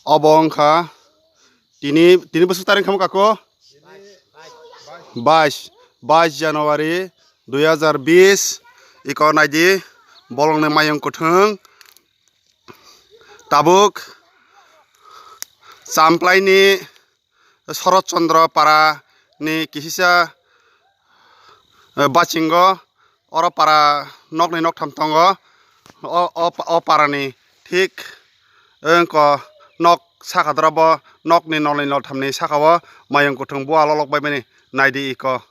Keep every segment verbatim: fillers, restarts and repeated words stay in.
Obo wngkha tini, tini bwswk tarik wngkha kako? Bais, bais January dui hazar bis. Iko naidi, bolongni mayung kwthwng. Tabuk Champlaini Shorot Chandra para ni kisisa, eh, bachingo, oro para nokni noktham tongo, o, o, o para ni thik, eh, wngko nok saka dorobo nokni nolni noltham ni saka o mayung kwthwng bua lolok bai mani naidi iko.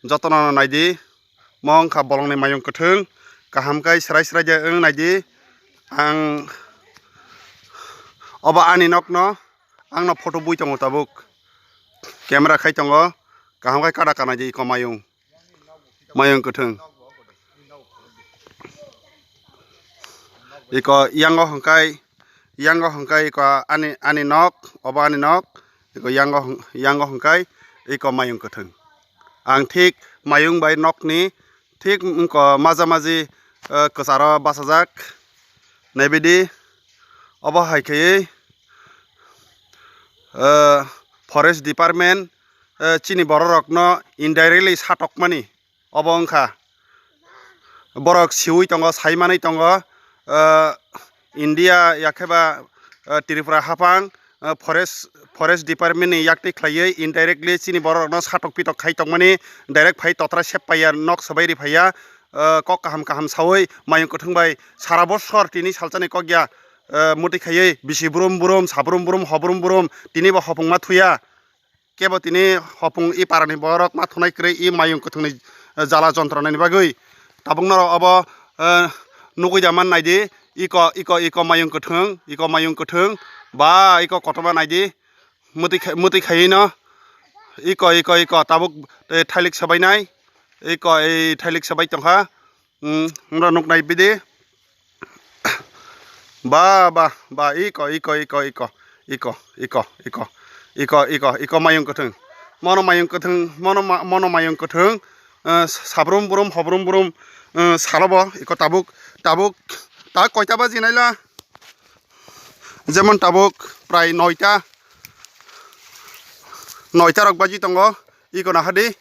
Jotono naidi, mo wngkha bolongni mayung kwthwng, kaham kai srai srai de wng naidi. Ang obo ani nokno, angno photo bui tongo tabuk, camera khai tongo, kaham kai kada kanai di iko mayung, mayung kwthwng. Iko yango hwnkhe, yango hwnkhe iko ani, ani nok, obo ani nok, iko yango hwng-, yango hwnkhe iko mayung kwthwng. Ang thik mayung bai nokni thik wngko maja maji, eh, kwcharo bachajak. Naibidi, obo hai khaiwi, eh, forest department, eh, chini bororokno indirectly satokmani. Obo wngkha borok siwi tongo, sai manwi tongo, eh, India yakheba, eh, Tripura haphang, eh, forest, forest department ni yaktwi khlaiwi indirectly chini borok rokno satok pitok khai tongmani, direct phai totra sep paiya, nok swbai ri phaiya, eh, kok kaham kaham sawi mayung kwthwng bai sara bosor tini salsani kok ya, eh, muti khaiwi bisi brum brum, sa brum brum, ho brum brum, tini bo hopung ma thuya. Kebo tini hopung i parani borok ma thunai kwrwi i mayung kwthwngni jala jontronani bagwi. Tabuk norok obo, eh, nugwi da man naidi, iko, iko, iko mayung kwthwng, iko mayung kwthwng, ba iko kotorma naidi, mwtwi khai-, mwtwi khaiwi no, iko, iko, iko tabuk, eh, thailik sabainai, iko, eh, thailik sabai tongkha. Hmm, wngno nuk nai bidi. Ba, ba, ba, iko, iko, iko, iko, iko mayung kwthwng. Mono mayung kwthwng, mono ma-, mono mayung kwthwng, eh, sabrum brum, hobrum brum, eh, salobo, iko tabuk, tabuk, ta koita baji naila? Jemon tabuk prai noita, noita rok baji tongo, iko nahadi,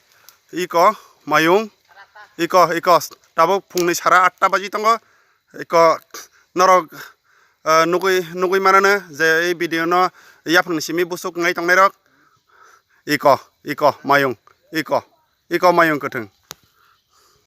iko mayung, iko, iko tabuk phungni sara atta baji tongo, iko norok, eh, nugwi, nugwi manano je ei video no yaphangni simi busuk wngnai tongnai rok, iko, iko mayung, iko, iko mayung kwthwng.